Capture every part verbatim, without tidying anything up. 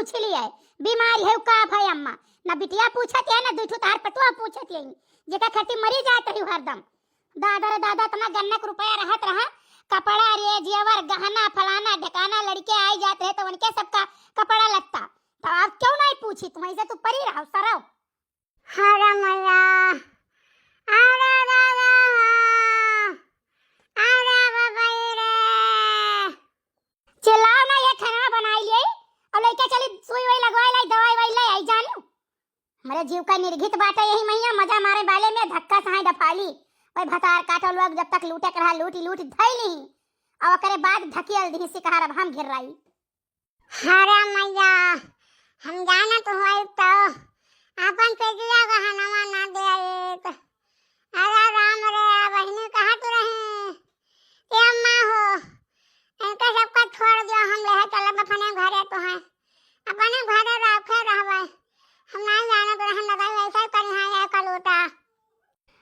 पूछ लिए, बीमार है का भई अम्मा? ना बिटिया पूछत है, ना दुइ ठो तोहार पतोह पूछत है, जेका खातिर मरी जात रही हरदम। दादा रे दादा, इतना गन्ना के रुपया रहत रहा, कपड़ा रे, जेवर, गहना, फलाना, ढकाना, लड़के आई जात रहे तो उनके सबका कपड़ा लत्ता। तो आप क्यों नहीं पूछी? तुम ऐसे तू परी रहो, सरव। अरे मैया, अरे दादा, अरे बाबा रे। चिल्लाओ ना, ये खाना बनाई लिए और लइके चली सुई वई लगवाई लाई, दवाई वई ले आई जानियो। हमरे जीव का निर्घित बाटे यही मैया, मजा मारे वाले में धक्का सहाय डफाली। वही भतार काटो लोग जब तक लूटे के रहा, लूटी लूटी धई ली। और ओकरे बाद धकियल दी सिकहर, अब हम घेराई। अरे मैया, हम जानत होई तो अपन पेटिया गहनवा ना देत। अरे राम रे, बहिनी कहत रही, ए अम्मा हो, इनके सबका छोड़ दियो, हम लेहे चलब अपने घरे तो हैं, अपने घरे रखे रहबे। हम नहीं जानत रहे, हम लगाई ऐसा ही करी हाँ, ये कलूटा।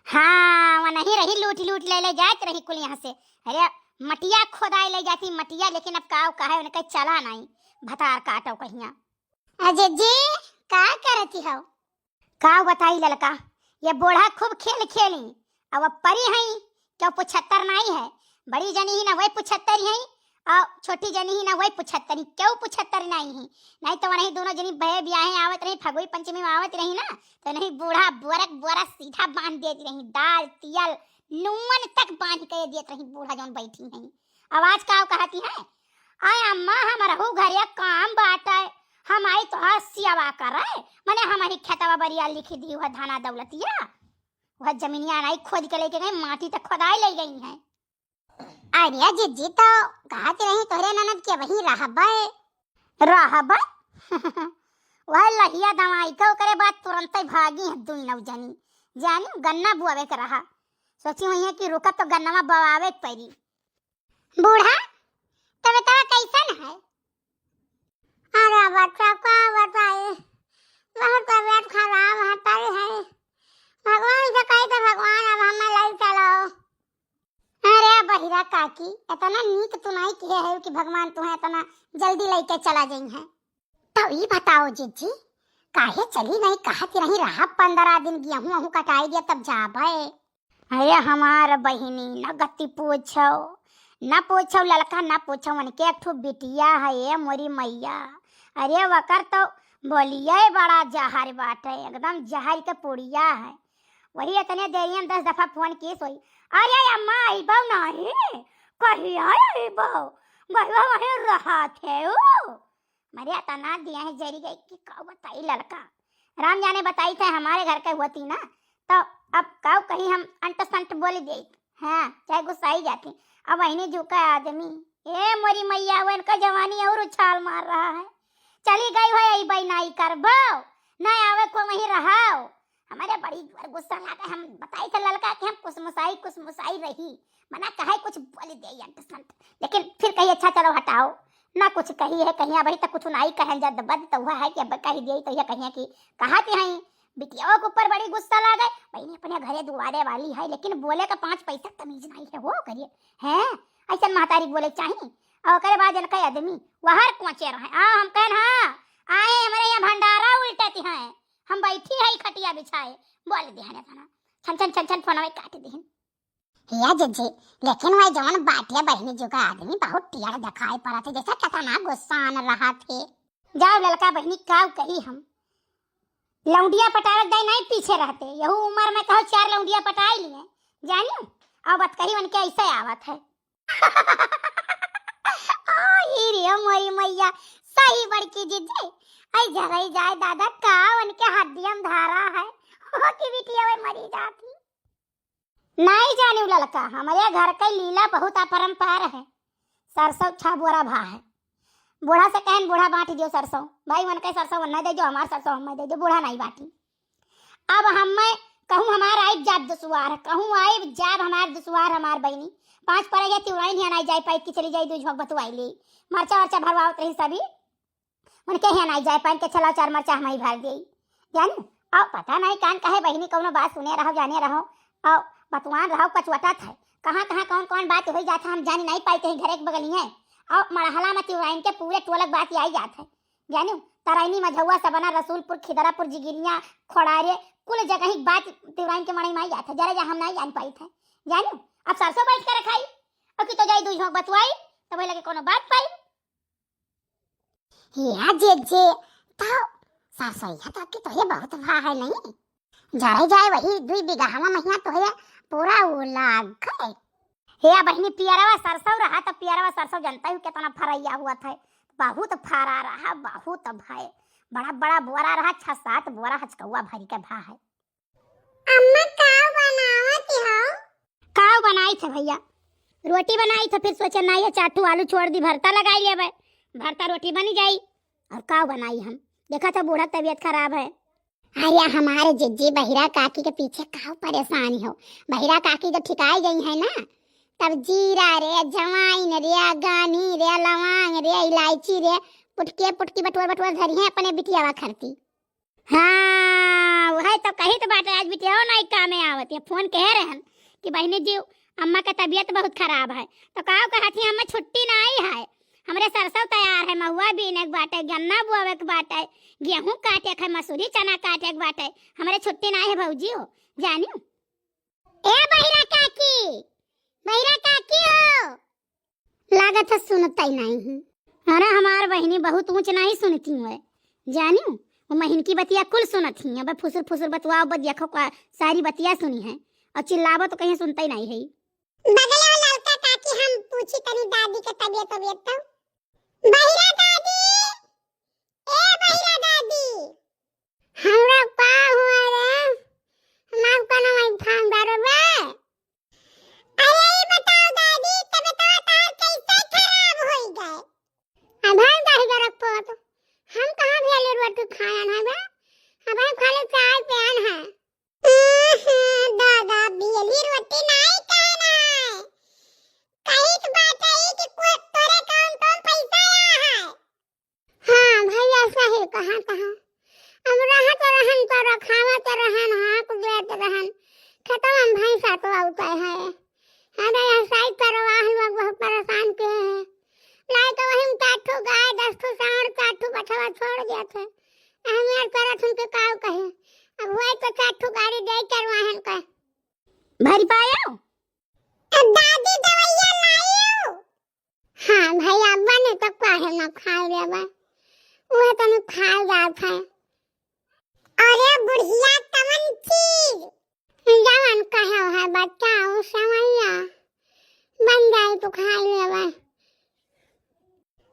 हाँ, वो नहीं रही, लूट लूट ले ले जात रही कुल यहाँ से। अरे, मटिया खोदाई ले जाती मटिया, लेकिन अब काव कहे उनके चला नहीं, भतार काटो कहिया। अजय जी, का करती हो? का बताई ललका, ये बूढ़ा खूब खेल खेली, अब परी हई, क्यों पुछत्तर नहीं है, बड़ी जनी ही ना वही पुछत्तर ही, और छोटी जनी ही ना वही पुछत्तर ही, क्यों पुछत्तर नहीं ही, नहीं तो वही दोनों जनी बहे ब्याहे आवत रही, फगुई पंचमी में आवत रही ना, तो नहीं बूढ़ा बोरक बोरा सीधा बांध देती रही, दाल तियल नून तक बांध के देत रही बूढ़ा जौन बैठी हैं। अब आज का कहती है, आय अम्मा, हमरहू घरे काम बाटे, हम आई तोहार सियावा करे, मने हमरी खेतवा बरिया लिखि दी हुआ धना दौलतिया, वह जमीनिया नहीं खोद के लेके गई, माटी तक खोदाई ले गई है। अरे जिज्जी, तो कहत रही तोहरे ननद के वहीं रहबे। रहबे? वह लहिया दवाई के ओकरे बाद तुरंते भागी हैं दुई नौ जनी। जानी गन्ना बुआवे के रहा, सोची हुई है कि रुकब तो गन्नवा बवावे के पड़ी। बूढ़ा, तबीयतवा कैसन है? अरे बच्चा, का बताई, बहुत तबीयत खराब है, तरी है। भगवान से कही तो भगवान अब हमें ले चलो। अरे बहिरा काकी, इतना नीक तू नहीं किहे है कि भगवान तुम्हें इतना जल्दी लेके चला जाई है। तो ई बताओ जिज्जी, काहे चली नहीं, कहत रही रहा पंद्रह दिन, गेहूं अहूं कटाई दिया तब जाबे। अरे हमार बहिनी, न गति पूछो, न पूछो ललका, न पूछो, उनके एक ठो बिटिया है, ए मोरी मैया। अरे वकर तो बोलिए बड़ा जहर बाटे, एकदम जहर के पुड़िया है। वही इतने देरियन दस दफा फोन की सोई, अरे अम्मा अइबो नहीं, कहिया अइबो, गइबो वहीं रहा थे उ। मरे तना दिया है जरी गई कि का बताई ललका। राम जाने बताई थे हमारे घर के होती ना, तो अब काऊ कहीं हम अंट संट बोल देत, हाँ, चाहे गुस्साई जाती। अब वही जू का आदमी, ए मोरी मैया, वो इनका जवानी और उछाल मार रहा है। चली गई हो, अइबे नाई करबो, ना आवे को वहीं रहाओ। हमारे बड़ी जोर गुस्सा लागे, हम बताई थे ललका कि हम कुसमुसाई, कुसमुसाई रही, मना कहे कुछ बोल दे अंट संट, लेकिन फिर कही अच्छा चलो हटाओ, ना कुछ कही है, कहीं अबही तक कुछ नाई कहन जद बद तो हुआ है कि अब कही दिए तो यह कहिए कि कहा थी हैं बिटियाओं के ऊपर बड़ी गुस्सा लागे, बहिनी अपने घरे दुआरे वाली है, लेकिन बोले का पाँच पैसा तमीज नहीं है, वो करिए हैं ऐसन महतारी बोले चाहिए। और ओकरे बाद इनका आदमी वहर कोचे रहे, आ हम कहन हाँ आए हमरे यहाँ भंडारा उल्टती हैं, हम बैठी है खटिया बिछाए, बोल दिहन इतना, छन छन छन छन फोनवे काट दिहन। हिया जिज्जी, लेकिन वह जवन बाटिया बहिनी जू का आदमी बहुत टियाड़ दिखाई पड़त है, जैसे कितना गुस्सान रहत है। जाओ ललका बहिनी, काऊ कही हम, लौंडिया पटावे दे नहीं पीछे रहते, यहू उम्र में कहो चार लौंडिया पटाई लिए, जानियो, अब बात कही उनके ऐसे आवत है। ओ ही रे मोरी मैया, सही बड़की जिज्जी, ऐ झरई जाए दादा, का उनके हड्डियम धारा है, हो की बिटिया वे मरी जाती। नहीं जानियो ललका, हमरे घर के लीला बहुत अपरंपार है। सरसों छह बोरा भा है। बूढ़ा से कहन, बूढ़ा बांट दियो सरसों। भाई, उनके सरसों उन्हें दे जो, हमार सरसों हमें दे जो, बूढ़ा नहीं बांटी। अब हमें कहूँ हमार आइब जाब दुसवार, कहूँ आइब जाब हमार दुसवार, हमार बहिनी। पाँच परे ये तिवराइन हियाँ नहीं जाए पाई कि चली जाई, दू झोंक बतुआई ली। मरचा वरचा भरवावत रही सभी। उनके हियाँ नाई जाए पाइन के छला चार मरचा हमही भर देई। जानी, अब पता नहीं कान कहे बहिनी कौनो बात सुने रहो, जाने रहो, और बतवान रहो, कचवटत है। कहाँ, कहाँ, कौन, कौन बात होई जात है, हम जानी नहीं पाई, कहीं घरे के बगलिए। और मड़हला में तिवराइन के पूरे टोलक बात आई जात है। जानी, तरैनी, मझौवा, सबना, रसूलपुर, खिदरापुर, जिगिनिया, खोड़ारे, कुल जगह ही बात तिवराइन के मड़ई माई जात है। जरा जा हम नहीं जान पाई थे। जानियो, अब सरसों बैठ के रखाई, और कि तो जाई दुई झोंक बतवाई, तब लगे कोनो बात पाई। या जे जे, तो सरसोईया तो आपके तोहे बहुत भा है नहीं? जरे जाए वही दुई बीघा हवा महिया तोहे पूरा वो लाग गए। हे बहिनी, पियरवा सरसों रहा तो पियरवा सरसों जनता ही कितना फरैया हुआ था, बहुत फरा रहा, बहुत भय, बड़ा बड़ा बोरा रहा, छह सात बोरा हचकौआ भरी के भा है। अम्मा, काव बनावत हो? काव बनाई थे भैया, रोटी बनाई थे, फिर सोचे ना ये चार ठो आलू छोड़ दी, भरता लगाई लेबे, भरता रोटी बनी जाई। और काव बनाई हम, देखा था बूढ़ा तबीयत खराब है। अरे हमारे जिज्जी बहिरा काकी के पीछे काव परेशान हो, बहिरा काकी जब ठिकाई गई है ना, तब जीरा रे, जवाइन रे, गानी रे, लवांग रे, इलायची रे, पुटके पुटकी बटोर बटोर धरी है अपने बिटियावा खरती। हाँ, वही तो कही तो बाटे, आज बिटिया नहीं कामे आवत है। फोन कहे रहन कि बहिनी जी, अम्मा का तबीयत बहुत खराब है, तो काव कहत ही, अम्मा छुट्टी नहीं है, हमरे सरसों तैयार है, महुआ बीने के बाटे, गन्ना बोवे के बाटे, गेहूं काटे के है, मसूरी चना काटे के बाटे, हमरे छुट्टी नहीं है भौजी हो, जानियो। ए बहिरा काकी, बहिरा काकी हो। लागत है सुनत ही नहीं है। अरे हमार बहिनी बहुत ऊंच नहीं सुनती है, जानियो, वो महिन की बतिया कुल सुनत ही, अब फुसुर फुसुर बतुआ, अब देखो का सारी बतिया सुनी है, और चिल्लावो तो कहीं सुनता ही नहीं है। बगले वाला लड़का काकी हम पूछी तनी दादी के तबीयत तबीयत तो। बहिरा दादी, ए बहिरा दादी। हमरा का हुआ रे? हमार कोनो माई फांग डारो बे? अरे ई बताओ दादी, तबीयत तार कैसे खराब होई गए? अभान दाही गरक पोत। हम कहाँ भेली रोटी खायन है बे? हम खाली चाय पियन है। आहा, दादा, भेली रोटी नहीं कहना है। कहित बात है कि को-, तोरे कौन कौन पैसा आया है? हाँ भैया, सही कहा तहा। अब रहत रहन तो रखावत रहन, हाँक देत रहन। खेतवा में भैंसा तो आउते है। अरे यह साइड पर वाहन लोग बहुत परेशान के हैं। लाई तो वही में चार ठो गाय, दस ठो सांड, चार ठो बछवा छोड़ देत है। अहम यार करत उनके काव कहे। अब हुए तो चार ठो गाड़ी दे चरवाहन का। भरी पायो? अब दादी दवैया लायो? हाँ भैया, बने तो काहे ना खाए लेबे, उहे तनी खाए जात है। अरे बुढ़िया, कवन चीज? जवन कहे है बच्चा, उ समैया बन जाए तो खाए लेबे।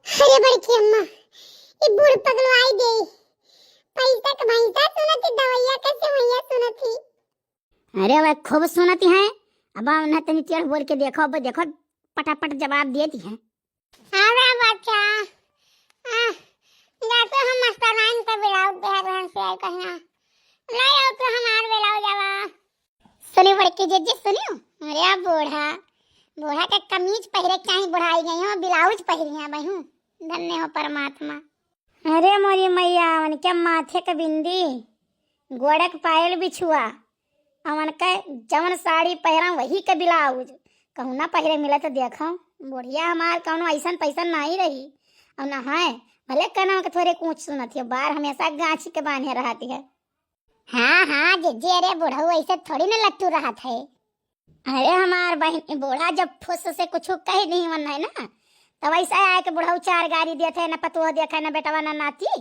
अरे बड़की अम्मा, ई बूढ़ पगलवाई गई। पैसा के भैंसा सुनती, दवैया के समैया सुनती। अरे वह खूब सुनती हैं। अब उन्हें तनी टेढ़ बोल के देखो, अब देखो पटापट जवाब देती हैं। अरे बच्चा, आ, जाते हम मास्टराइन के ब्लाउज दे रहन से आई कहिया। ले आओ तो हमार ब्लाउज आवा। सुनी बड़की जिज्जी, सुनियो। अरे बूढ़ा, बूढ़ा के कमीज पहिरे के चाही, बुढ़ाई गई हो, ब्लाउज पहिरी है बहू। धन्य हो परमात्मा। अरे मोरी मैया, उनके माथे के बिंदी, गोड़े के पायल बिछुआ, अवन के जवन साड़ी पहिरा वही के ब्लाउज, कहूँ ना पहिरे मिले तो देखो। बुढ़िया हमार कौनो ऐसन पैसन नहीं रही, और ना है, भले कहना के थोड़े ऊँच सुनत है, बार हमेशा गाछी के बान्हे रहती है। हाँ, हाँ, जिज्जी, अरे बुढ़ऊ ऐसे थोड़ी ना लट्टू रहत है। अरे हमार बहिन, बूढ़ा जब फुस से कुछ कह नहीं मन है ना, तो वैसे आए के बुढ़ऊ चार गारी देत है, ना पतोह देखे, ना बेटवा, ना नाती,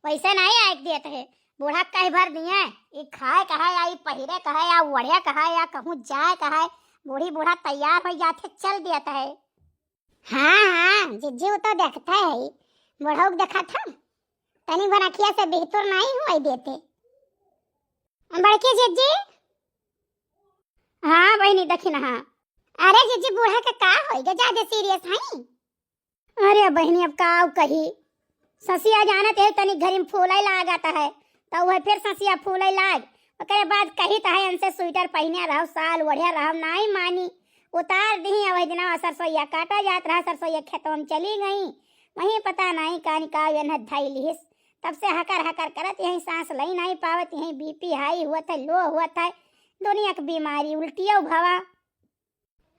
वैसे नहीं आए के देत है। बूढ़ा कह भर दिए, ई खाए कहे या ई पहिरे कहे या ओढ़े कहे या कहूँ जाए कहे, बूढ़ी बूढ़ा तैयार हो जात है, चल देत है। हाँ, हाँ, जिज्जी, वो तो देखता है, बुढ़ऊ के देखा था, तनी बनखिया से बिहतुर नहीं हुआ देते। बड़की जिज्जी, हाँ बहिनी, दखिन, हाँ। अरे जिज्जी, बूढ़ा के का होई गे, ज्यादा सीरियस हई? अरे बहिनी, अब का कही, ससिया जानत है, तनी घरी में फूले लागत है, तो वह फिर ससिया फूले लाग। ओकरे बाद कही तो है, इनसे स्वेटर पहिने रहो, साल ओढ़े रहो, नाई मानी। उतार दी, वही दिना सरसोईया काटा जात रहा, सरसोईया खेतवा में चली गई, वहीं पता नहीं कानी का एनह धई लिहिस। तब से हकर हकर करत यहीं सांस लई नहीं पावत, यहीं बीपी हाई हुआ था, लो हुआ था, दुनिया की बीमारी उल्टियो भवा।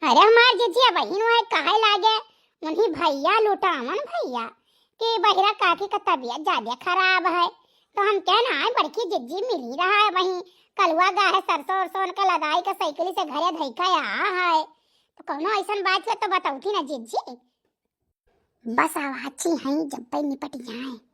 अरे हमार जिज्जी, बहिन वह कहे लागे, उन्हीं भैया लुटावन भैया, कि बहिरा काकी का तबियत ज्यादा खराब है, तो हम कहेन, "हाँ, बड़की जिज्जी मिली रहा है, वहीं कलुआ गा है, सरसों उरसों उनका लदाई का साइकिल से घरे धइका आ है, तो कौनो ऐसन बात है तो बतौती ना जिज्जी।" बस आवाची हैं, जब पे निपट जाए।